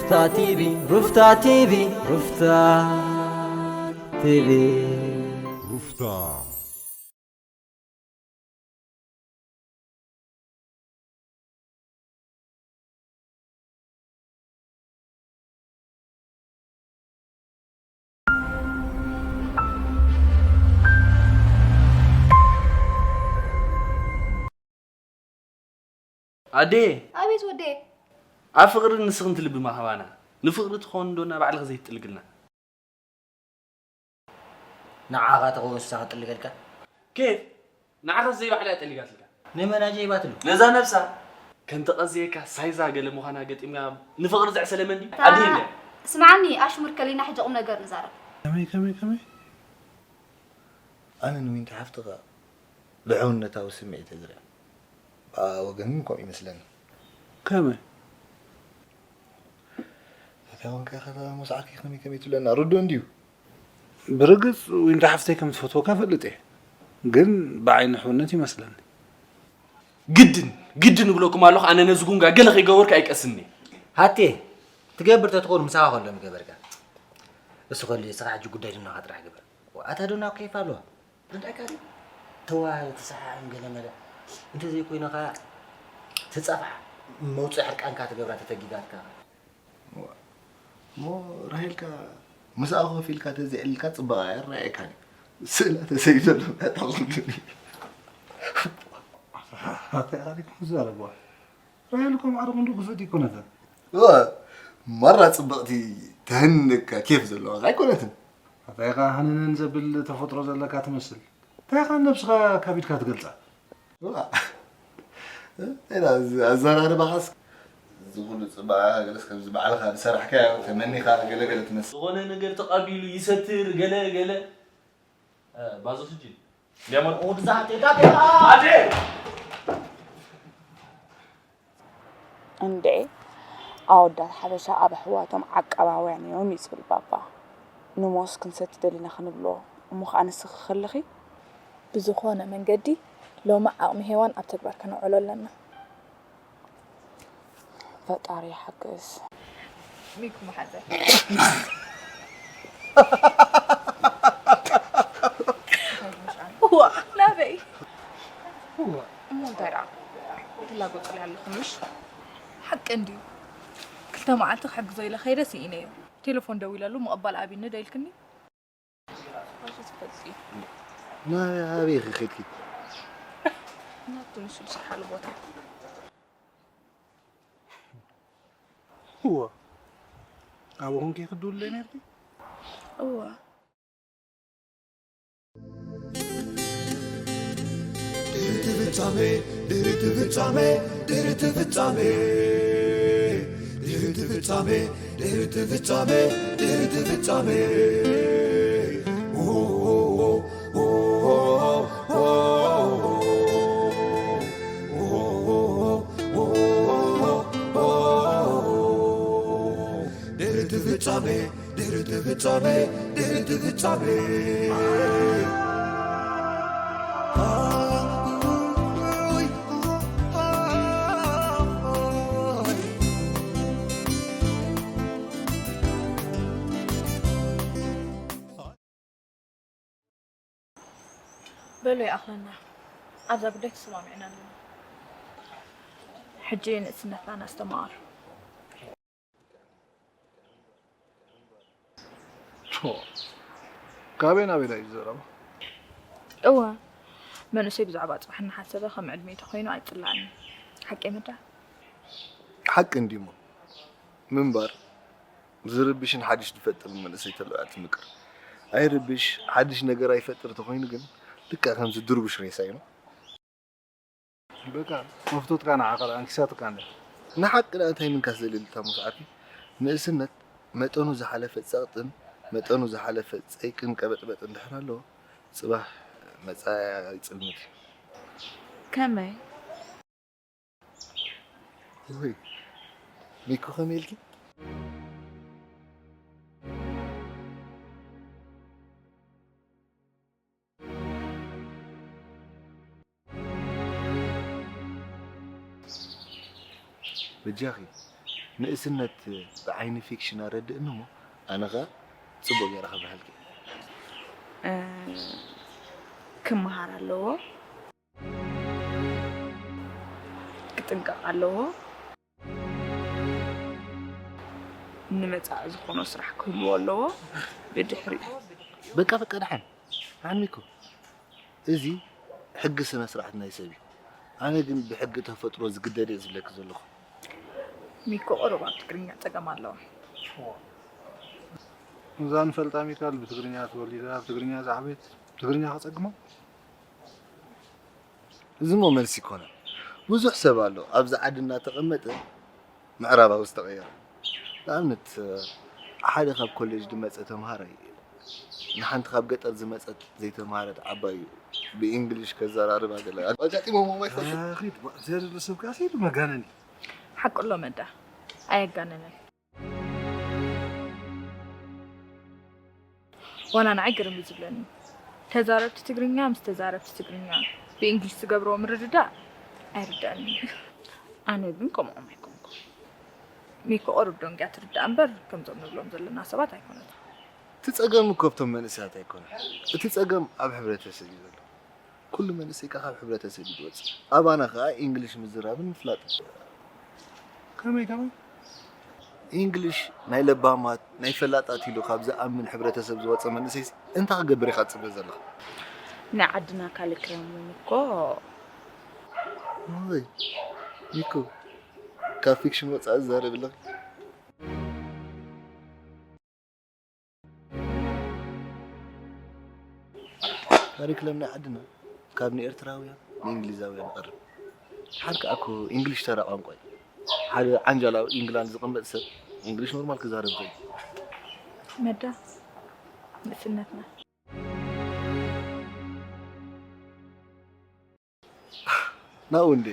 ሩፍታ ቲቪ፣ ሩፍታ ቲቪ፣ ሩፍታ ቲቪ። ሩፍታ። ኣዴ! ኣቤት ወደየ። ኣብ ፍቕሪ ንስኽን ትልቢ ማህባና፣ ንፍቕሪ ትኸውን ዶ እና ባዕልኺ ዘይትጥልግልና? ንዓኻ ትኸውን ንሳ ክትጥልገልካ? ኬፍ? ንዓኻስ ዘይባዕላ እያ ጠሊጋትልካ? ንመን ኣጀይባትሉ? ነዛ ነብሳ። ከምተቐዝየካ ሳይዛ ገለ ምዃና ገጢምያ ንፍቕሪ ዘዕሰለ መን ድዩ? ኣድሂለ። ስምዓኒ ኣሽሙር ከሊና ሕጂ ቁም ነገር ንዛረብ። ከመይ፣ ከመይ፣ ከመይ? ኣነ ንዊንቲ ሓፍትኻ ብሕውነታዊ ስምዒት እየ ዝሪኣ። ብኣ ወገን ግን ከምኡ ይመስለኒ። ከመይ? እታ ወንካ ከታ ሞስዓኪ ከመይ ከመይ ትብለና ርዱእ እንድዩ። ብርግጽ ዊንታ ሓፍተይ ከም ትፈትወካ እፈልጥ እየ፣ ግን ብዓይኒ ሕውነት ይመስለኒ። ግድን ግድን እብለኩም ኣለኹ፣ ኣነ ነዚ ጉንጋ ገለ ከይገበርኩ ኣይቀስንየ። ሃቴ፣ ትገብር ተትኾን ምሳኻ ከሎ ምገበርካ። እሱ ከሉ ስራሕ ሕጂ ጉዳይ ድናኻ ጥራሕ ግበር። ኣታ ዶና ኬፍ ኣለዋ። ርዳእካ ድዩ? ተዋሃዮ ተሰሓሕን ገለ መለ። እንተዘይኮይኑ ኸኣ ተጻፍዓ መውጽኢ ሕርቃንካ ትገብራ ተተጊጋትካ። እሞ ራሄልካ ምስኣ ኮፍ ኢልካ ተዘይዕልልካ ጽባቐ ኣይረኣየካን እዩ። ስእላ ተሰኢሉ ዘሎ እንታይ ታኹሉኒ? ኣታ ኢኻ ዲኹም ትዛረብዋ? ራሄል እኮ ማዕረ ክንዱ ክፍእቲ ኣይኮነትን። እወ፣ ማራ ጽብቕቲ ተህንካ ኬፍ ዘለዋ ኣይኮነትን። ኣታ ኢኻ ሃነነን ዘብል ተፈጥሮ ዘለካ ትመስል። እንታይ ኢኻ ነብስኻ ካቢድካ ትገልጻ? እዋ፣ እንታይ ኢላ እዚ ኣዘራርባኻስ? እዚ ኩሉ ጽባቐ ገለስ ከምዚ ባዕልኻ ዝሰራሕካዮ ተመኒኻ ገለ ገለ ትመስል። ዝኾነ ነገር ተቐቢሉ ይሰትር ገለ ገለ። እ፣ ባዞ ስጅን። ዲያሞን። ወግዛት የጋገራ። ኣዴ! እንዴ፣ ኣወዳት ሓበሻ ኣብ ኣሕዋቶም ዓቃባውያን እዮም እዩ ዝብል ባባ። ንሞስ ክንሰቲ ደሊና ክንብሎ እሞ ኸዓ ንስኺ ከለኺ? ብዝኾነ መንገዲ ሎሚ ዓቕሚ ሄዋን ኣብ ተግባር ከነውዕሎ ኣለና። ፈጣሪ ይሓግዝ። ሚኩ መሓዘ። እዋ፣ ናበይ? እዋ። እሞ እንታይ ደኣ? ትላጎጽ ኣለኹ ምሽ? ሓቂ እንድዩ። ክልተ መዓልቲ ክሕግዞ ኢለ ከይደ ስኢነዮ። ቴሌፎን ደዊለሉ ምቕባል ኣቢኒ ዶ ኢልክኒ? ኣበይ ኢኺ ኸድኪ? ናበይ ኢኺ ኸድኪ? ናብቲ ንሱ ዝሰርሓሉ ቦታ። እወ። ኣብኡ ኾንኪ ክትድውልለይ ነርኪ? እወ። ድሕሪ እቲ ፍጻመ፣ ድሕሪ እቲ ፍጻመ፣ ድሕሪ እቲ ፍጻመ፣ ድሕሪ እቲ ፍጻመ፣ ድሕሪ እቲ ፍጻመ፣ ድሕሪ እቲ ፍጻመ። ድሕሪ እቲ ፍጻመ፣ ድሕሪ እቲ ፍጻመ፣ ድሕሪ እቲ ፍጻመ። በሉ ይኣኽለና። ኣብዛ ጉዳይ ተሰማሚዕና ኣለና። ሕጂ ንእስነትና ነስተማቕር። ፖ፣ ካበይ ናበይ ድዩ ዝዛረባ? እወ፣ መንእሰይ ብዛዕባ ጽባሕ እናሓሰበ ከም ዕድመይ ተኾይኑ ኣይጽላእን እዩ። ሓቂ ምዳ? ሓቂ እንዲሞ። ምንባር ዝርብሽን ሓድሽ ዝፈጥርን መንእሰይ ተሎ እያ ትምቅር። ኣይርብሽ፣ ሓድሽ ነገር ኣይፈጥር ተኾይኑ ግን ልክዕ ከምዚ ድርቡሽ ሬሳ እዩ። በቃ፣ መፍቶትካ ንዓኻ ደኣ፣ ኣንኪሳትካ እንድያ። ንሓቂ ደኣ እንታይ ምንካስ ዘልየልታ መስዓቲ? ንእስነት መጠኑ ዝሓለፈ ጸቕጥን መጠኑ ዝሓለፈ ጸይቅን ቀበጥበጥን እንድሕር ኣለዎ፣ ጽባሕ መጻኢኣ ይጽልምት እዩ። ከመይ? ውይ፣ ሚኩ ከመይ ኢልኪ? በጃኺ፣ ንእስነት ብዓይኒ ፊክሽን ኣረድእኒ እሞ ኣነ ኸኣ ጽቡቕ ገይረ ከብርሃልኪ። እ፣ ክመሃር ኣለዎ፣ ክጥንቀቕ ኣለዎ፣ ንመጻኢ ዝኾኖ ስራሕ ክህልዎ ኣለዎ። ብድሕሪ በቃ በቃ ደሓን ደሓን ሚኮ፣ እዚ ሕጊ ስነ ስርዓት ናይ ሰብ እዩ። ኣነ ግን ብሕጊ ተፈጥሮ ዝግደድ እየ ዝብለኪ ዘለኹ። ሚኮ ቁሩብ ኣብ ትግርኛ ጸገም ኣለዎ። እዛ ንፈልጣ ሚካል ብትግርኛ ተወሊዳ፣ ኣብ ትግርኛ ዝዓበየት፣ ትግርኛ ከጸግማ? እዚ እሞ መልሲ ይኮነን። ብዙሕ ሰብ ኣሎ ኣብዚ ዓዲ እናተቐመጠ ምዕራባዊ ዝተቐየረ። ንኣብነት ሓደ ካብ ኮሌጅ ዝመጸ ተምሃራይ ንሓንቲ ካብ ገጠር ዝመጸት ዘይተምሃረት ዓባዩ ብእንግሊሽ ከዘራርባ ገለ ኣጋጢሞሞ ኣይፈልጥን። ኣኺድ፣ እዚኣ ዘሎ ሰብ ከኣ ሲሉ መጋነን እዩ። ሓቁ ኣሎ መዳ፣ ኣየጋነነን። ዋላ ንዓይ ግርም እዩ ዝብለኒ። ተዛረብቲ ትግርኛ ምስ ተዛረብቲ ትግርኛ ብእንግሊሽ ዝገብርዎ ምርድዳእ ኣይርድኣንን እዩ። ኣነ ግን ከምኦም ኣይኮንኩን። ሚኮ ቁሩብ ደንጉያ ትርዳእ እምበር ከምዞም ንብሎም ዘለና ሰባት ኣይኮነትን። እቲ ጸገም እኮ ኣብቶም መንእሰያት ኣይኮነን። እቲ ጸገም ኣብ ሕብረተሰብ እዩ ዘሎ። ኩሉ መንእሰይ ከኣ ካብ ሕብረተሰብ እዩ ዝወጽእ። ኣባና ከኣ ኢንግሊሽ ምዝራብን ምፍላጥን። ከመይ ከመይ? ኢንግሊሽ ናይ ለባማት ናይ ፈላጣት ኢሉ ካብ ዝኣምን ሕብረተሰብ ዝወጸ መንእሰይስ እንታይ ክገብር ኢኻ ትጽበ ዘለኻ? ናይ ዓድና ካሊክረም እውን እኮ። ኦይ ሚኮ፣ ካብ ፊክሽን ወጻኢ ዝዛረብ ኣለኺ? ካሪክለም ናይ ዓድና ካብ ንኤርትራውያን ንእንግሊዛውያን ይቐርብ። ድሓር ከኣ እኮ እንግሊሽ ተራ ቋንቋ እዩ። ሓደ ዓንጃል ኣብ ኢንግላንድ ዝቕመጥ ሰብ እንግሊሽ ኖርማል ክዛረብ ይኽእል። መዳ ንእስነትና። ናኡ እንዴ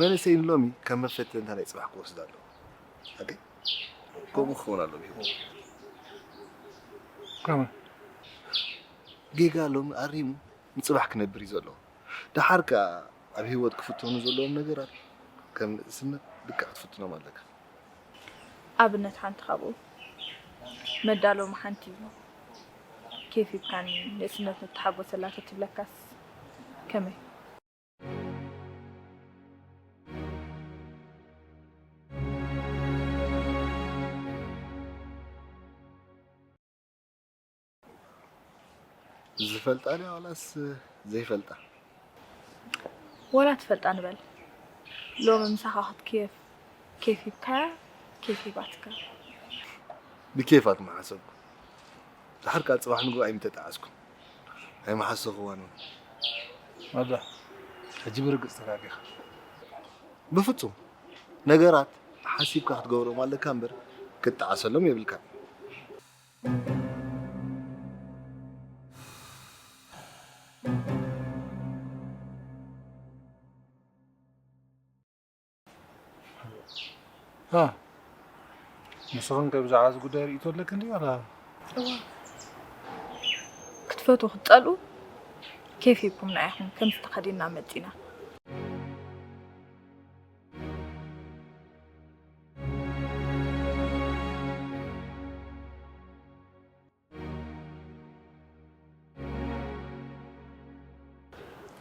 መንእሰይ ንሎሚ ከም መፈተንታ ናይ ጽባሕ ክወስድ ኣለዎ። ሓቀይ? ከምኡ ክኸውን ኣለዎ ብሂወት። ከመይ? ጌጋ ሎሚ ኣሪሙ ንጽባሕ ክነብር እዩ ዘለዎ። ደሓር ከኣ ኣብ ሂወት ክፍተኑ ዘለዎም ነገራት ከም ንእስነት ልክዕ ክትፍትኖም ኣለካ። ኣብነት ሓንቲ ካብኡ መዳ ሎሚ ሓንቲ ኬፍ ሂብካኒ ንእስነት ንተሓጎሰላ ተትብለካስ ከመይ? ዝፈልጣ ድያ ዋላስ ዘይፈልጣ? ዋላ ትፈልጣ ንበል። ሎሚ ምሳኻ ክትክየፍ ኬፍ ሂብካያ ኬፍ ሂባትካ። ብኬፍ ኣትመሓሰብኩ። ድሓር ከኣ ጽባሕ ንግሆ ኣይምተጠዓስኩን። ኣይመሓሰኹዋን እውን። ኣላ፣ ሕጂ ብርግጽ ተጋጊኻ። ብፍጹም። ነገራት ሓሲብካ ክትገብሮም ኣለካ እምበር ክትጠዓሰሎም የብልካን። ሃ፣ ንስኽን ከ ብዛዕባ እዚ ጉዳይ ርእይቶ ኣለክን ድዩ ዋላ? እዋ፣ ክትፈትዉ ክትጸልኡ ኬፍ ሂብኩምና ኢኹም ከምዚ ተኸዲንና መጺና።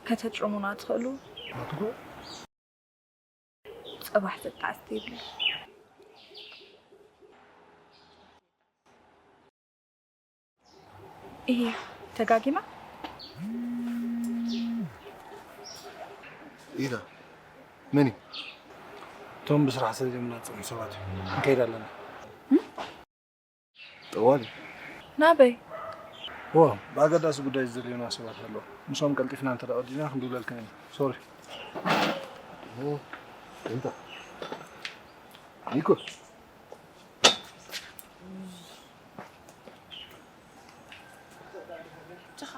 ከተጭርሙና ትኽእሉ? ኣትጎ? ጽባሕ ዘጣዕስ የብለይ። እሂ፣ ተጋጊና? ኢላ፣ መን እዩ? እቶም ብስራሕ ሰሊምና ዝጸንሑ ሰባት እዮም። ክንከይድ ኣለና። እም? ጠዋሊ። ናበይ? ዎ፣ ብኣገዳሲ ጉዳይ ዝደልዩና ሰባት ኣለዉ። ምስኦም ቀልጢፍና እንተ ደኣ ወዲእና ክንድውለልካ ኢና። ሶሪ። ኦ፣ እንታ። ኒኮ። ጭኻ።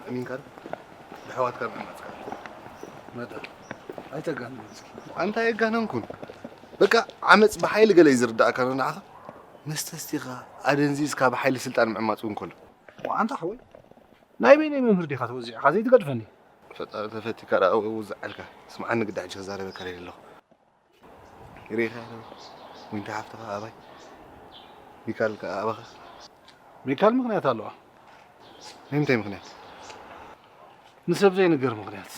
ኣሚንካ ዶ? ብሕዋትካ ምዕማጽካ። መጣ። ኣይተጋንን እስኪ። ኣንታ ኣየጋነንኩን። በቃ ዓመጽ ብሓይሊ ገለ እዩ ዝርዳእካ ዶ ንዓኻ? መስተ ኣስቲኻ ኣደንዚዝካ ብሓይሊ ስልጣን ምዕማጽ እውን ከሎ። ኣንታ ሓወይ፣ ናይ በይነይ መምህር ዲኻ ተወዚዕኻ ዘይትገድፈኒ? ፈጣሪ ተፈቲካ ደኣ ኣብኡ ዝዓልካ። ስምዓኒ ግዳ ሕጂ ክዛረበካ ደልየ ኣለኹ። ሪኢኻ ዶ? ወይንቲ ሓፍትኻ ኣባይ? ሚካል ከኣ ኣባኻ? ሚካል ምኽንያት ኣለዋ። ናይ ምንታይ ምኽንያት? ንሰብ ዘይንገር ምኽንያት።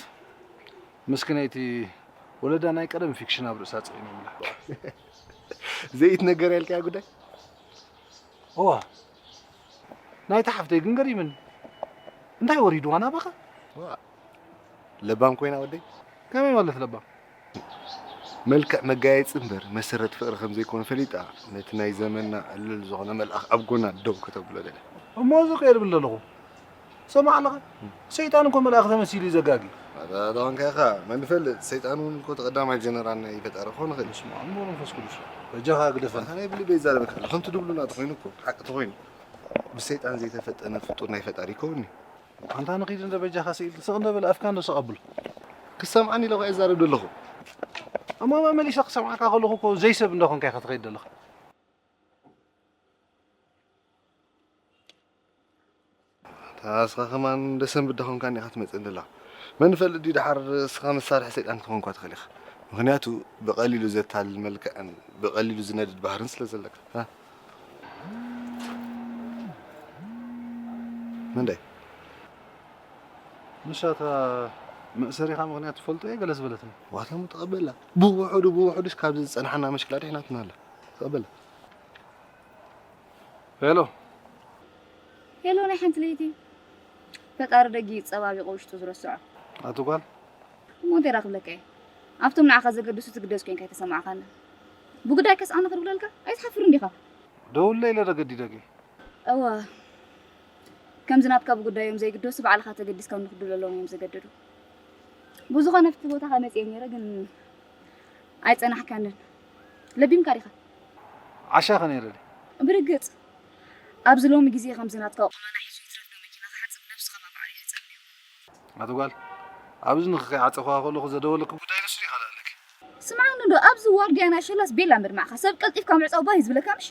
ምስክነይቲ ወለዳ ናይ ቀደም ፊክሽን ኣብ ርእሳ ጸይኖምላ። ዘይትነገር ያልካያ ጉዳይ? እዋ። ናይታ ሓፍተይ ግን ገሪምኒ። እንታይ ወሪድዋ ናባኻ? ዋ፣ ለባም ኮይና ወደይ? ከመይ ማለት ለባም? መልክዕ መጋየጺ እምበር መሰረት ፍቕሪ ከም ዘይኮነ ፈሊጣ፣ ነቲ ናይ ዘመንና ዕሉል ዝኾነ መልኣኽ ኣብ ጎና ደው ከተብሎ ደልያ። እሞ እዚ እኮ እየ ዝብል ዘለኹ። ሰማዕ ኣለኻ? ሰይጣን እኮ መልኣኽ ተመሲሉ እዩ ዘጋጊ። ኣታ፣ ኣታ ኮንካ ኢኻ፣ መን ይፈልጥ? ሰይጣን እውን እኮ እቲ ቀዳማይ ጀነራል ናይ ፈጣሪ ክኾን ይኽእል። በስመ ኣብ ወመንፈስ ቅዱስ። በጃኻ ግደፈና። ኣታ ናይ ብልበይ ይዛረበካ ኣለኹ። ከምቲ ድብሉና ተኾይኑ እኮ፣ ሓቂ ተኾይኑ፣ ብሰይጣን ዘይተፈጠነ ፍጡር ናይ ፈጣሪ ይከውን እዩ። ኣንታ ንኺድ እንደ በጃኻ ስኢል፣ ስቕ እንደ በል ኣፍካ እንደ ስቕ ኣብሎ። ክሰምዓኒ ኢለ እኮ እየ ዝዛረብ ዘለኹ። እሞ መመሊሰ ክሰምዓካ ከለኹ እኮ ዘይሰብ እንዳኾንካ ኢኻ ትኸይድ ዘለኻ። ኣታ እስኻ ከማን እንደ ሰንብድ ዳኾንካኒ ኢኻ ትመጽእ ዘለኻ። መን ይፈልጥ ድዩ ደሓር እስኻ መሳርሒ ሰይጣን ክትኾን እኳ ትኽእል ኢኻ። ምኽንያቱ ብቐሊሉ ዘታልል መልክዕን ብቐሊሉ ዝነድድ ባህርን ስለ ዘለካ። ሃ? መንዳይ? ንሳ እታ መእሰሪኻ ምኽንያት ትፈልጦ እየ ገለ ዝበለትኒ። ዋታ እሞ ተቐበላ። ብውሑዱ ብውሑዱስ ካብዚ ዝጸንሓና መሽክላ ኣድሒናትና ኣላ። ተቐበላ። ሄሎ። ሄሎ ናይ ሓንቲ ለይቲ። ፈጣሪ ደጊ ጸባቢቑ ውሽጡ ዝረስዖ። ኣቲ ጓል። እሞ እንታይ ደኣ ክብለካ እየ? ኣብቶም ንዓኻ ዘገድሱ ትግደስ ኮይንካ ኣይተሰማዕካና። ብጉዳይካስ ኣነ ክድውለልካ? ኣይትሓፍርን ዲኻ? ደውለ ኢለ ዶ ገዲደኪ? እወ። ከምዚ ናትካ ብጉዳዮም ዘይግደሱ ባዕልኻ ተገዲስካ ንክድውለሎም እዮም ዘገደዱ። ብዝኾነ ኣብቲ ቦታኻ መጽየ ነይረ ግን ኣይጸናሕካንን። ለቢምካ ዲኻ? ዓሻ ከ ነይረ ድየ? ብርግጽ። ኣብዚ ሎሚ ግዜ ከምዚ ናትካ ቁመና ሒዙ ይትረፍ ዶ መኪና ክሓጽብ ነብስኻ ማዕሪኡ ይሕጸብ ነይሩ። ኣቲ ጓል፣ ኣብዚ ንኽኸይ ዓጸኽዋ ከለኹ ዘደወለኪ ጉዳይ ንሱ ዲኻ ደኣ ኣለኪ? ስምዓኒ ዶ፣ ኣብዚ ዋርድያ ናይ ሸላስ ቤላ ምድማዕካ፣ ሰብ ቀልጢፍካ ምዕጻው ባህ እዩ ዝብለካ ምሽ?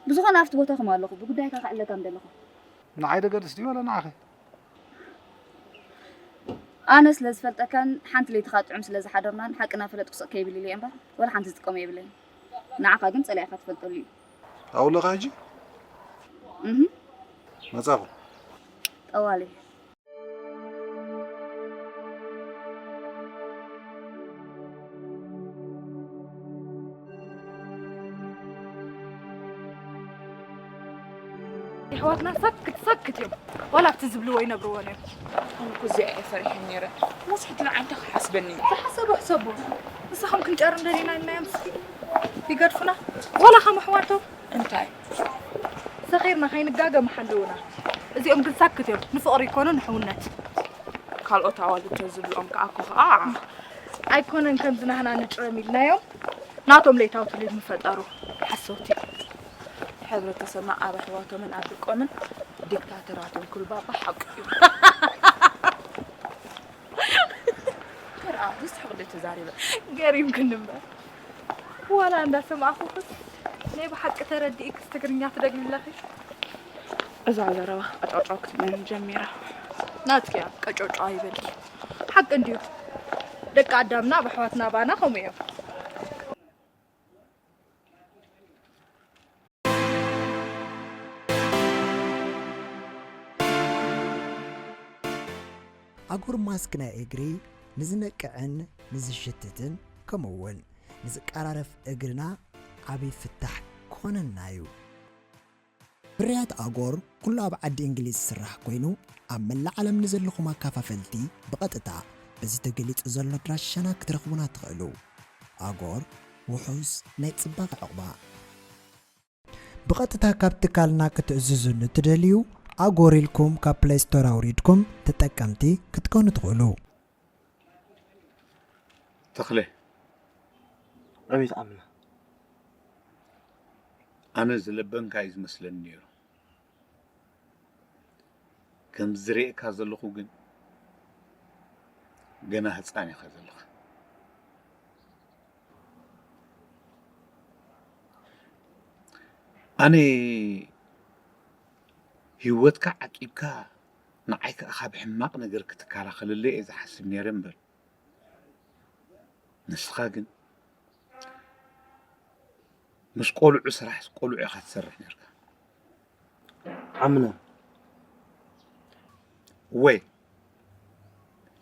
ብዝኾነ ኣብቲ ቦታኹም ኣለኹ፣ ብጉዳይካ ክዕለካ ምደለኹ። ንዓይ ደገድስ ድዩ ዋላ ንዓኺ? ኣነ ስለ ዝፈልጠካን ሓንቲ ለይቲ ከኣ ጥዑም ስለ ዝሓደርናን ሓቂ እናፈለጥኩ ስቕ ከይብል ኢለ እየ እምበር፣ ዋላ ሓንቲ ዝጥቀሞ የብለይን። ንዓኻ ግን ጸሊኣካ ትፈልጠሉ እዩ። ኣውለኻ ሕጂ? እህ። መጻኹ። ጠዋሊ። የሕዋትና ሰክት ሰክት እዮም። ዋላ ኣብቲ ዝብልዎ ይነግርዎን እዮም። ኣነ እኮ እዚኣ እየ ፈሪሐ ነይረ። መስሕት ንዓንተ ክሓስበኒ። ዝሓሰቡ ሕሰቡ። ንስኹም ክንጨር እንደሊና ኢልናዮም እስኪ ይገድፉና። ዋላ ከም ኣሕዋቶም። እንታይ? ሰኺርና ከይንጋገ ምሓለውና። እዚኦም ግን ሰክት እዮም። ንፍቕሪ ይኮኑ ንሕውነት። ካልኦት ኣዋልድ ተዝብልኦም ከኣ እኮ ከኣ። ኣይኮነን ከምዚ ናህና ንጭረም ኢልናዮም። ናቶም ለይታዊ ትልሂት ምፈጠሩ። ሓሰውቲ። ሕብረተሰብና ኣብ ኣሕዋቶምን ኣብ ደቆምን ዲክታተራት እዮም ክብል ባባ ሓቁ እዩ። ከርኣ፣ ዘስሕቕ ዶ ተዛሪበ? ገሪምክኒ እምበር። ዋላ እንዳሰማዕኹኽስ ናይ ብሓቂ ተረዲእክስ ትግርኛ ትደግሚ ኣለኺ? እዛ ዘረባ ቀጫጫው ክትብለኒ ጀሚራ። ናትኪ እያ ቀጫጫው ኣይበልኪ። ሓቂ እንድዩ። ደቂ ኣዳምና ኣብ ኣሕዋትና ባና ከምኡ እዮም። ኣጉር ማስክ ናይ እግሪ ንዝነቅዕን ንዝሽትትን ከምኡ እውን ንዝቀራረፍ እግርና ዓብዪ ፍታሕ ክኾነና እዩ። ፍርያት ኣጎር ኩሉ ኣብ ዓዲ እንግሊዝ ዝስራሕ ኮይኑ፣ ኣብ መላእ ዓለም ንዘለኹም ኣከፋፈልቲ ብቐጥታ በዚ ተገሊጹ ዘሎ ኣድራሻና ክትረኽቡና ትኽእሉ። ኣጎር ውሑስ ናይ ጽባቐ ዕቑባ። ብቐጥታ ካብ ትካልና ክትእዝዙ ንትደልዩ፣ ኣጎር ኢልኩም ካብ ፕለይ ስቶር ኣውሪድኩም ተጠቀምቲ ክትኮኑ ትኽእሉ። ተኽለ። ኣቤት ዓምና። ኣነ ዝለበምካ እዩ ዝመስለኒ ነይሩ። ከም ዝርእየካ ዘለኹ ግን ገና ህፃን ኢኻ ዘለኻ። ኣነ ህይወትካ ዓቂብካ ንዓይ ከኣ ካብ ሕማቕ ነገር ክትከላኸለለይ እየ ዝሓስብ ነይረ እምበር፣ ንስኻ ግን ምስ ቆልዑ ስራሕ ቆልዑ ኢኻ ትሰርሕ ነርካ። ዓምነ። ወይ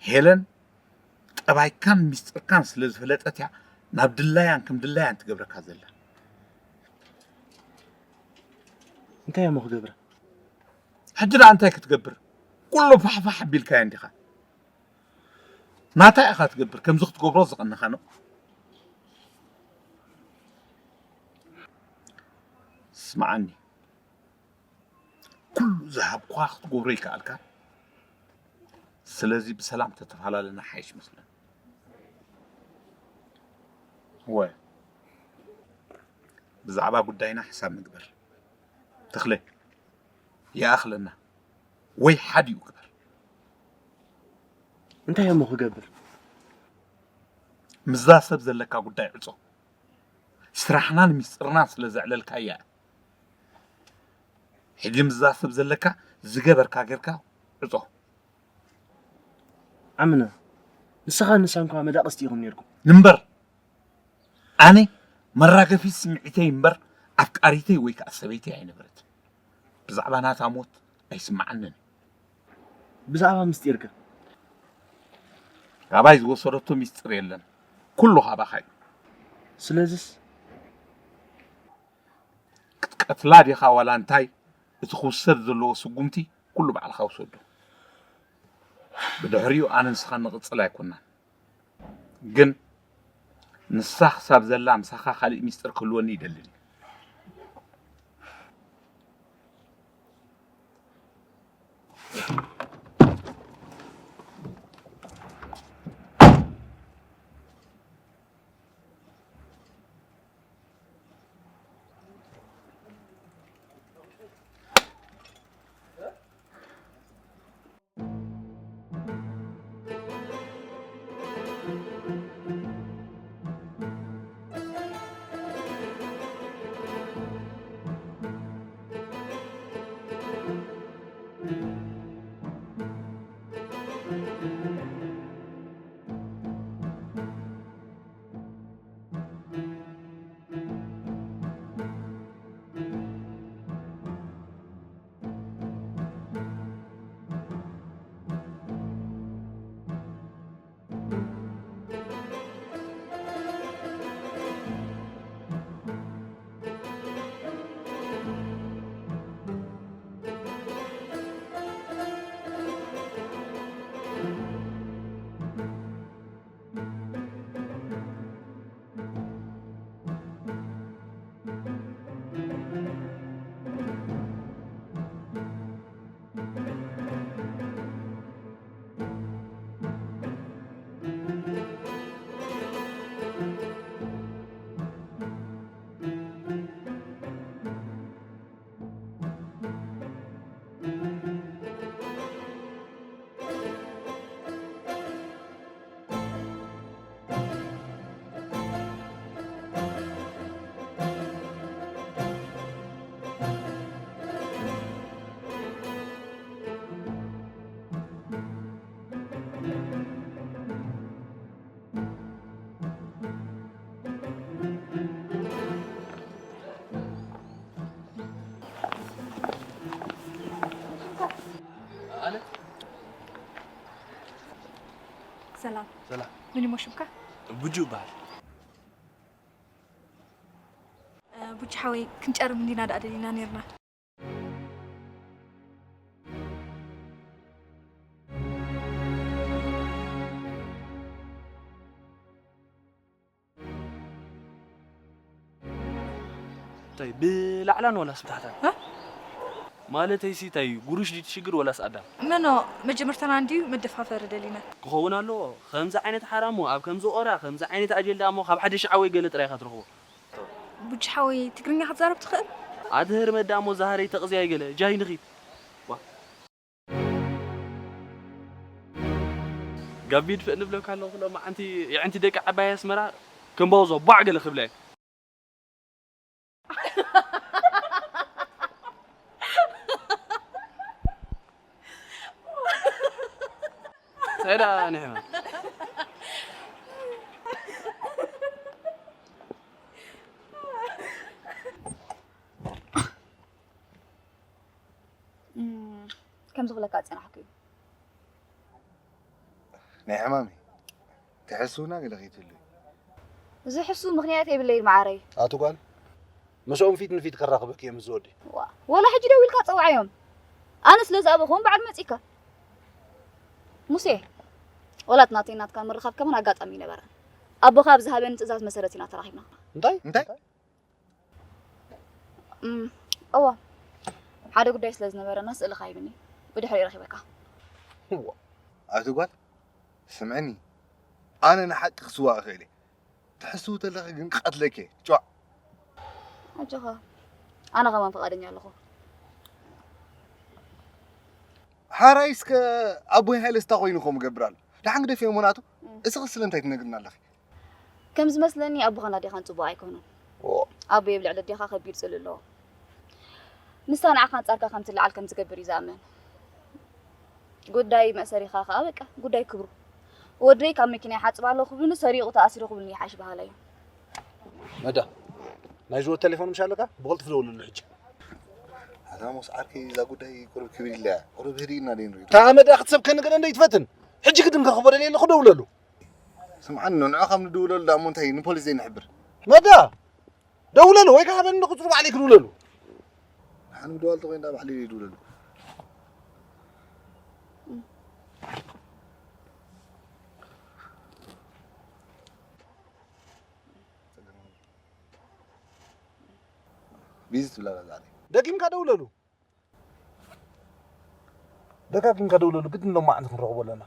ሄለን ጠባይካን ሚስጥርካን ስለ ዝፈለጠት እያ ናብ ድላያን ከም ድላያን ትገብረካ ዘላ። እንታይ እሞ ክገብረ? ሕጂ ደኣ እንታይ ክትገብር? ኩሉ ፋሕፋሕ ኣቢልካዮ እንዲኻ። ናታ ኢኻ ትገብር፣ ከምዚ ክትገብሮ ዝቐነኻ ነው። ስምዓኒ፣ ኩሉ ዝሃብኳ ክትገብሮ ይከኣልካ። ስለዚ ብሰላም ተተፈላለና ሓይሽ መስለን። ወ ብዛዕባ ጉዳይና ሕሳብ ንግበር። ተኽለ፣ ይኣኽለና ወይ ሓዲኡ ግበር። እንታይ እሞ ክገብር? ምስዛ ሰብ ዘለካ ጉዳይ ዕጾ። ስራሕናን ሚስጥርናን ስለ ዘዕለልካያ። ሕጂ ምስዛ ሰብ ዘለካ ዝገበርካ ጌርካ ዕጾ። ኣምነ፣ ንስኻ ንሳን እኳ መዳቕስቲ ኢኹም ነይርኩም። እምበር ኣነ መራገፊ ስምዒተይ እምበር ኣፍቃሪተይ ወይ ከኣ ሰበይተይ ኣይነበረትን። ብዛዕባ ናታ ሞት ኣይስምዓንን። ብዛዕባ ምስጢርከ? ካባይ ዝወሰደቶ ሚስጥር የለን። ኩሉ ካባኻ እዩ። ስለዚስ? ክትቀትላ ዲኻ ዋላ እንታይ፣ እቲ ክውሰድ ዘለዎ ስጉምቲ ኩሉ ባዕልኻ ውሰዶ። ብድሕሪኡ ኣነ ንስኻ ንቕጽል ኣይኮናን። ግን ንሳ ክሳብ ዘላ ምሳኻ ካልእ ሚስጥር ክህልወኒ ይደልን። ኣነ ሰላም። ሰላም። ምን ይሞሽምካ? ቡጁ እበሃል። ቡጂ ሓወይ ክንጨርም እንዲና ደኣ ደሊና ነርና። እንታይ ብላዕላን ወላስ ብታሕታን? እ? ማለተይሲ እንታይ እዩ? ጉሩሽ ድዩ ትሽግር ወላስ ኣዳም? መኖ መጀመርታና እንድዩ መደፋፈሪ ደሊና። ክኸውን ኣለዎ። ከምዚ ዓይነት ሓራሙ ኣብ ከምዚ ቆራ ከምዚ ዓይነት ኣጀንዳ እሞ ካብ ሓደ ሽዓ ወይ ገለ ጥራይ ኢኻ ትረኽቦ። ቡጂ ሓወይ ትግርኛ ክትዛረብ ትኽእል? ኣድህር መዳ እሞ ዛሃረይ ተቕዝያይ ገለ ጃይ ንኺድ። ዋ። ጋቢድ ፍእ ንብለካ ኣለኹ፣ ሎማዓንቲ የዕንቲ ደቂ ዓባይ ኣስመራ ከም ባውዞ ቧዕ ገለ ክብላ እየ። እንታይ ደኣ ንሕና? እም፣ ከም ዝኽለካ ዝጸናሕኩ እዩ። ናይ ሕማመይ ትሕስውና ገለ ከይትህሉ። ዝሕሱ ምኽንያት የብለይን መዓረይ። ኣቲ ጓል፣ ምስኦም ፊት ንፊት ከራኽበኪ እዮም ዝወዲ። ዋ፣ ወላ ሕጂ ደዊልካ ጸውዓዮም። ኣነ ስለ ዝኣበኹዎም በዓል መጺካ። ሙሴ፣ ወላት ናተይ ናትካን ምርኻብ ከማን ኣጋጣሚ ይነበረ። ኣቦኻ ኣብ ዝሃበኒ ትእዛዝ መሰረት ኢና ተራኺብና። እንታይ? እንታይ? እም፣ እወ፣ ሓደ ጉዳይ ስለ ዝነበረና ስእልኻ ሂብኒ። ብድሕሪ ረኺበካ። እዋ፣ ኣቲ ጓል፣ ስምዕኒ፣ ኣነ ንሓቂ ክስዋእ እኽእል እየ። ትሕስው ተለኺ ግን ክቐትለኪ እየ። ጭዋዕ። ኣጆኻ፣ ኣነ ኸማን ፍቓደኛ ኣለኹ። ሓራይ እስከ ኣቦይ ሃይለ ስታ ኮይኑ ከምኡ ገብር ኣሎ። ደሓን ግደፍዮ እሞ ናቱ። እም። እስኺ ስለምንታይ ትነግርና ኣለኺ? ከም ዝመስለኒ ኣቦኻን ኣዴኻን ጽቡቕ ኣይኮኑን። ኦ። ኣቦይ ኣብ ልዕሊ ኣዴኻ ከቢድ ጽልኢ ኣለዎ። ንሳ ንዓኻ ኣንጻርካ ከም ትለዓል ከም ዝገብር እዩ ዝኣምን። ጉዳይ መእሰሪኻ ከኣ በቃ ጉዳይ ክብሩ። ወደይ ካብ መኪና ይሓጽብ ኣለኹ ክብሉኒ ሰሪቑ ተኣሲሩ ክብሉኒ ይሓይሽ በሃላይ እዩ። መዳ፣ ናይ ዝወት ቴሌፎን ምሽ ኣለካ? ብቕልጡፍ ደውለሉ ሕጂ። ኣታ ሞስ ዓርከይ እዛ ጉዳይ ቁሩብ ክብድ ኢላ እያ። ቁሩብ ህድእ ኢልና ደይ ንሪኦ። እታ መዳ ክትሰብ ከንገደ እንደ ይትፈትን። ሕጂ ግድን ከኽቦ ደልየ ኣለኹ ደውለሉ። ስምዓኒ፣ ንዕኡ ካብ ንድውለሉ ደኣ እሞ እንታይ ንፖሊስ ዘይንሕብር? መዳ! ደውለሉ ወይ ከዓ በኒ ቁጽሩ ባዕለይ ክድውለሉ። ንሓን ምድዋል ተኾይኑ ደኣ ባዕለይ ይድውለሉ። ቢዚ ትብላ ዛዕለይ። ደጊምካ ደውለሉ። ደጋጊምካ ደውለሉ፣ ግድን ሎማዓንቲ ክንረኽቦ ኣለና።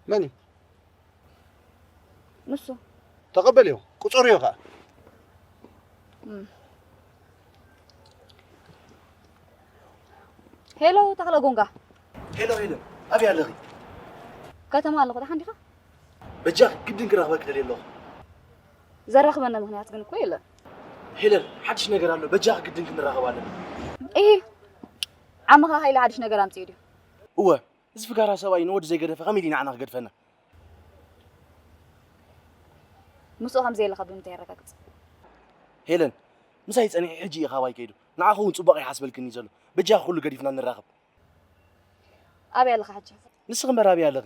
መን እዩ? ንሱ። ተቐበልዮ፣ ቁጸርዮ ኸኣ። እም። ሄሎ፣ ተኽለ ጎንጋ። ሄሎ ሄለን፣ ኣበይ ኣለኺ? ከተማ ኣለኹ፣ ደሓን ዲኻ? በጃኺ ግድን ክረኽበኪ ደልየ ኣለኹ። ዘራኽበና ምኽንያት ግን እኮ የለን። ሄለን፣ ሓድሽ ነገር ኣሎ፣ በጃኺ ግድን ክንራኸብ ኣለና። ኢሂ፣ ዓምኻ ሃይለ ሓድሽ ነገር ኣምጺኡ ድዩ? እወ፣ እዚ ፍጋራ ሰብኣይ ንወዲ ዘይገደፈ ከመይ ኢሉ ንዓና ክገድፈና? ምስኡ ከም ዘየለኻ ብምንታይ የረጋግጽ? ሄለን፣ ምሳይ ጸኒሑ ሕጂ እዩ ካባይ ከይዱ። ንዓኺ እውን ጽቡቕ ኣይሓስበልክን እዩ ዘሎ። በጃኺ ኩሉ ገዲፍና ንራኸብ። ኣበይ ኣለኻ ሕጂ? ንስኺ እምበር ኣበይ ኣለኺ?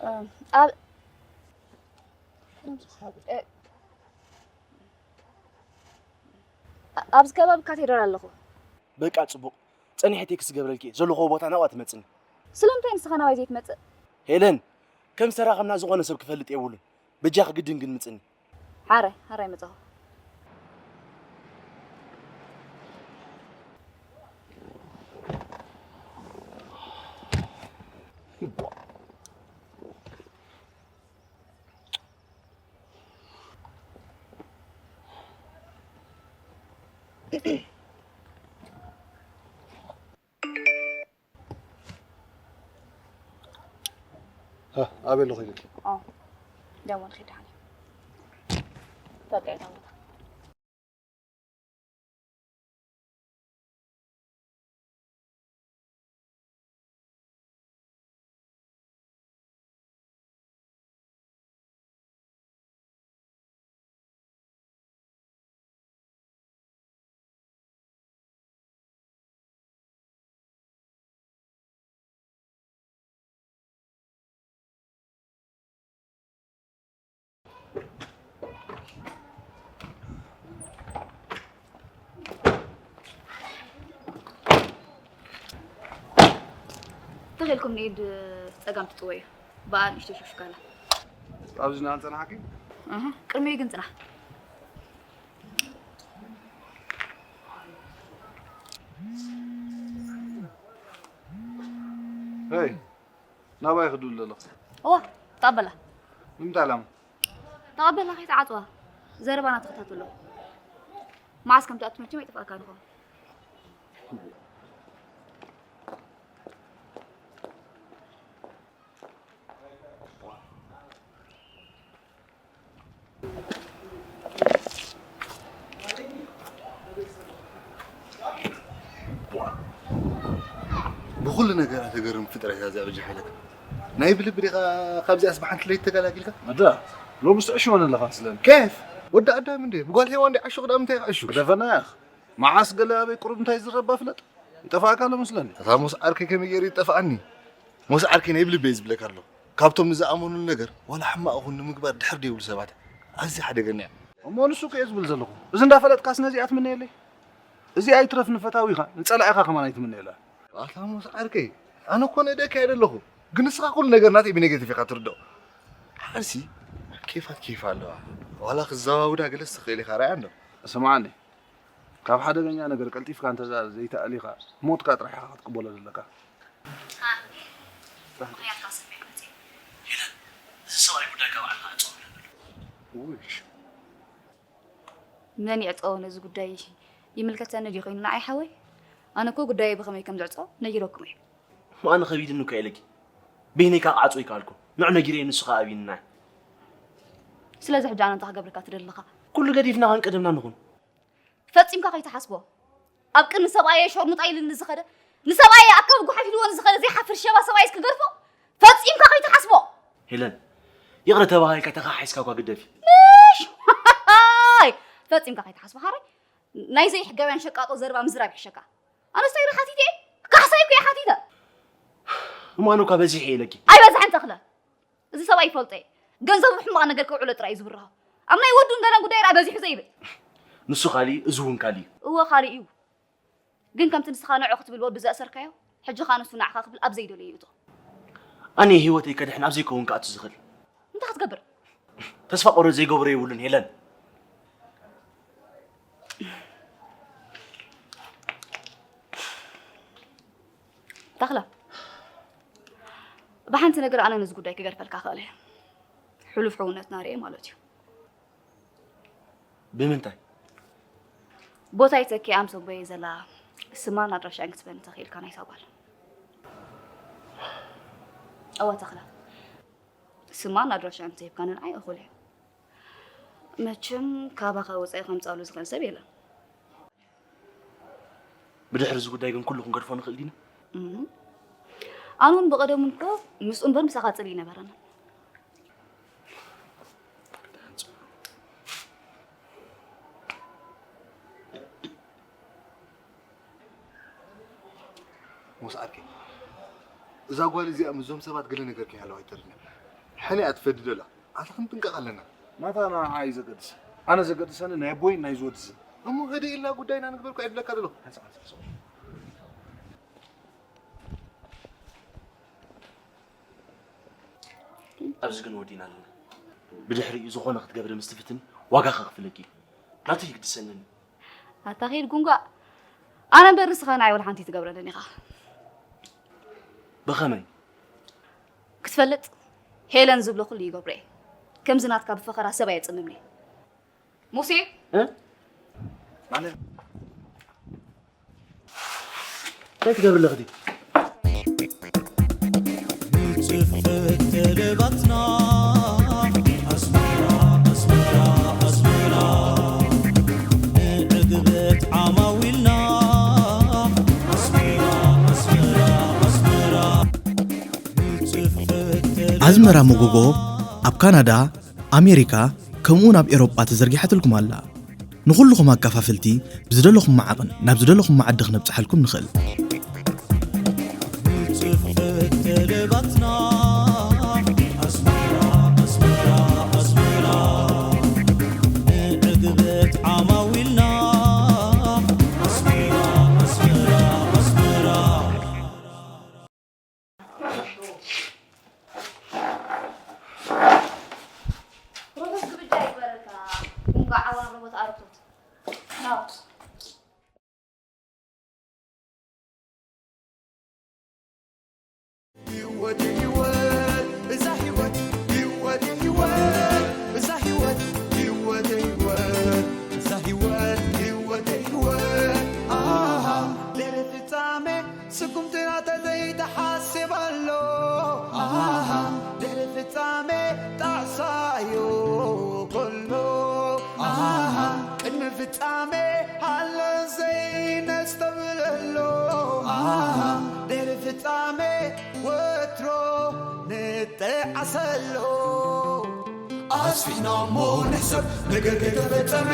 እ፣ ኣብ፣ እ፣ ኣብዚ ከባቢ ካቴድራል ኣለኹ። በቃ ጽቡቕ። ጸኒሐ ቴክስት ክገብረልኪ እየ። ዘለኽዎ ቦታ ናብኣ ትመጽኒ። ስለምንታይ ንስኻ ናባይ ዘይትመጽእ? ሄለን፣ ከም ዝተራኸብና ዝኾነ ሰብ ክፈልጥ የብሉን። በጃኺ ግድን ግን ምጽኒ። ሓራይ፣ ሓራይ መጻኹ። ها، ኣበይ ኣለኹ ኢልኪ? ኣዎ። ደሞ ንኺድ ደሓን እዩ። በቃ፣ እታ ቦታ። ተኺልኩም ንኢድ ጸጋም ትጥወዩ። ብኣ ንእሽቶ ሹፍካላ። ኣብዚ ናን ጸናሕኪ? ኣሃ፣ ቅድሚኡ ግን ጽናሕ። ሄይ፣ ናባይ ክድውል ዘለኹ። እዋ፣ ተቐበላ። ንምንታይ ዕላማ? ተቐበላ ከይትዓጽዋ። ዘረባና ተኸታተሎ። መዓስ ከም ትኣቱ መቸም ኣይጠፍኣካን ይኸውን። ብኹሉ ነገራ ተገርም ፍጥረት እያ እዚኣ በጃ ሓይለካ። ናይ ብልቢ ዲኻ ካብዚኣስ ብሓንቲ ለይቲ ተገላጊልካ? ኣዳ፣ ሎምስ ትዕሽወኒ ኣለኻ ስለኒ። ኬፍ? ወዲ ኣዳም እንዴ? ብጓል ሄዋን ዲ ዓሹ ቅዳም እንታይ ክዕሹ? ግደፈና ያኽ። መዓስ ገለ ኣበይ ቁሩብ እንታይ ዝረባ ፍለጥ። ይጠፋእካ ኣሎ መስለኒ። እታ ሞስ ዓርከይ ከመይ ገይሩ ይጠፍኣኒ? ሞስ ዓርከይ ናይ ብልበይ ዝብለካ ኣሎ። ካብቶም ንዝኣመኑሉ ነገር ዋላ ሕማቕ ይኹን ንምግባር ድሕር ደይብሉ ሰባት ኣዝያ ሓደገኛ እያ። እሞ ንሱ እኮ እየ ዝብል ዘለኹ። እዚ እንዳፈለጥካስ ነዚኣ ትምነየለይ? እዚኣ ኣይትረፍ ንፈታዊኻ፣ ንጸላኢኻ ከማን ኣይትምነየላ። ኣታ ሞስ ዓርከይ፣ ኣነ እኮ ንእደካ እየ ዘለኹ። ግን ንስኻ ኩሉ ነገር ናተይ ብኔጌቲቭ ኢኻ ትርድኦ። ሓንሲ ኬፋት ኬፍ ኣለዋ። ዋላ ክዘዋውዳ ገለስ ትኽእል ኢኻ፣ ርኣያ እንዶ። ስምዓኒ፣ ካብ ሓደገኛ ነገር ቀልጢፍካ እንተ ዘይተኣሊኻ፣ ሞትካ ጥራሕ ኢኻ ክትቅበሎ ዘለካ። ሃኒ፣ ምኽንያትካ ሰሚዐ መጺአ። ሄለን፣ እዚ ሰብኣይ ጉዳይ ካብ ዓድኻ ዕጸው ይብል። ውይ። መን ይዕጸዎ ነዚ ጉዳይ? ይምልከተኒ ድዩ ኮይኑ ንዓይ ሓወይ? ኣነ እኮ ጉዳየይ ብኸመይ ከም ዝዕጸዎ ነጊረኩም እየ። እሞ ኣነ ከቢድኒ እኮ ኢለኪ። በይነይ ከዓ ክዓጽዎ ይከኣልኩ። ንዑ ነጊረዮ ንሱ ከዓ ኣብይኒ ንዓይ። ስለዚ ሕጂ ኣነ እንታይ ክገብረካ ትደሊ ኣለኻ? ኩሉ ገዲፍና ከም ቀደምና ንኹን። ፈጺምካ ከይትሓስቦ። ኣብ ቅድሚ ሰብኣየ ሸርሙጣ ኢሉኒ ዝኸደ፣ ንሰብኣየ ኣካሉ ጉሓፍ ኢልዎ ንዝኸደ ዘይሓፍር ሸባ ሰብኣይስ ክገርፎ? ፈጺምካ ከይትሓስቦ። ሄለን፣ ይቕረ ተባሂልካ ተኻሒስካ እኳ ግደፊ። ምሽ! ፈጺምካ ከይትሓስቦ ሓራይ። ናይ ዘይሕጋውያን ሸቃጦ ዘረባ ምዝራብ ይሕሸካ። ኣነስ እንታይ ኢለ ሓቲተ እየ? ካሕሳ እኮ እየ ሓቲተ። እሞ ኣነ እኳ በዚሐ ኢለኪ። ኣይበዝሐን ተኽለ። እዚ ሰብኣይ ይፈልጦ እየ። ገንዘቡ ሕማቕ ነገር ከውዕሎ ጥራይ እዩ ዝብርሆ። ኣብ ናይ ወዱን ገለን ጉዳይ ርኣ በዚሑ ዘይብል። ንሱ ካሊእ፣ እዚ እውን ካሊእ እዩ። እወ፣ ካሊእ እዩ። ግን ከምቲ ንስኻ ንዑ ክትብል ወዱ ዘእሰርካዮ፣ ሕጂ ኸኣ ንሱ ንዓኻ ክብል ኣብ ዘይደለዮ ይእቶ። ኣነ ህይወተይ ከድሕን ኣብ ዘይከውን ክኣቱ ዝኽእል። እንታይ ክትገብር? ተስፋ ቆረጽ ዘይገብሮ የብሉን ሄለን። ተኽለ፣ ብሓንቲ ነገር ኣነ ነዚ ጉዳይ ክገድፈልካ እኽእል እየ። ሕሉፍ ሕውነትና ርኤ ማለት እዩ። ብምንታይ? ቦታይ ተኪኣ ምስ ኣቦየ ዘላ ስማን ኣድራሻን ክትበኒ ተኽኢልካ ናይታ ጓል። እወ ተኽለ፣ ስማን ኣድራሻን እንተሂብካኒ ንዓይ እኹል እዩ። መቸም ካባኻ ወጻኢ ከምጽኣሉ ዝኽእል ሰብ የለን። ብድሕሪ እዚ ጉዳይ ግን ኩሉ ክንገድፎ ንኽእል ዲና? እም። ኣነ እውን ብቐደሙ እኮ ምስኡ እምበር ምሳኻ ጽልኢ ነበረና። ሞስ ዓርከይ፣ እዛ ጓል እዚኣ ምስዞም ሰባት ገለ ነገር ከይሃለዋ ኣይተርፍን እያ። ሕነ እያ ትፈዲ ደላ። ኣታ ክንጥንቀቕ ኣለና። ናታ ንዓኣ እዩ ዘገድስ። ኣነ ዘገድሰኒ ናይ ኣቦይን ናይ ዝወድስን። እሞ ህድእ ኢልና ጉዳይና ንግበር እኮ እየ ዝብለካ ዘለኹ። ሓንሳእ፣ ሓንሳእ፣ ሓንሳእ። ኣብዚ ግን ወዲና ኣለና። ብድሕሪኡ ዝኾነ ክትገብሪ ምስ ትፍትን ዋጋ ከኽፍለኪ እዩ። ናቱ ይግድሰንን። ኣታ ኺድ ጉንጓ። ኣነ እምበር ንስኻ ንዓይ ወላ ሓንቲ ትገብረንን ኢኻ። ብኸመይ? ክትፈልጥ ሄለን ዝብሎ ኩሉ ይገብሮ እየ። ከምዚ ናትካ ብፈኸራ ሰብ ኣየጽምምን እየ። ሙሴ? እ? ማለት እንታይ ትገብሪ ኣለኺ? ንጽፈት ጠለባትና ኣስመራ፣ ኣስመራ፣ ኣስመራ፣ ንዕግበት ዓማዊልና ኣስመራ፣ ኣስመራ፣ ኣስመራ፣ ንጽፈት ጠለባትና ኣዝመራ መጎጎ ኣብ ካናዳ ኣሜሪካ፣ ከምኡውን ኣብ ኤውሮጳ ተዘርጊሓትልኩም ኣላ። ንኹልኹም ኣከፋፈልቲ ብዝደለኹሞ ዓቕን ናብ ዝደለኹሞ ዓዲ ክነብጽሓልኩም ንኽእል። ንጽፈት ጠለባትና ኣስመራ፣ ኣስመራ፣ ኣስመራ፣ ንዕግበት ዓማዊልና ኣስመራ፣ ኣስመራ፣ ኣስመራ። ሮቶስ ግብጃ ይግበረልካ። እንቋዕ ኣዋን ሮቦት ኣረክቶት። ናው። ህይወት ህይወት ስጉምትና ተዘይተሓስብ ኣሎ። ኣሃ፣ ድሕሪ ፍጻሜ ጣዕሳዮ ከሎ። ኣሃ፣ ቅድሚ ፍጻሜ ሃለ ዘይነስተብለሎ። ኣሃ፣ ድሕሪ ፍጻሜ ወትሮ ንጠዓሰሎ። ኣስፊሕና እሞ ንሕሰብ ነገር ከይተፈጸመ፣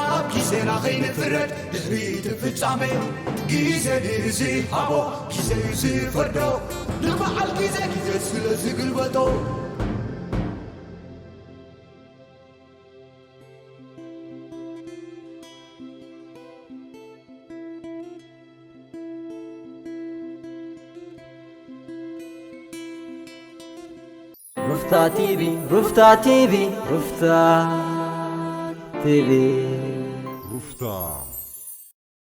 ኣብ ግዜና ከይንፍረድ ድሕሪ እቲ ፍጻሜ። ግዜ ድዩ ዝሃቦ፣ ግዜ እዩ ዝፈርዶ፣ ንበዓል ግዜ ግዜ ስለ ዝግልበጦ። ሩፍታ ቲቪ፣ ሩፍታ ቲቪ፣ ሩፍታ ቲቪ። ሩፍታ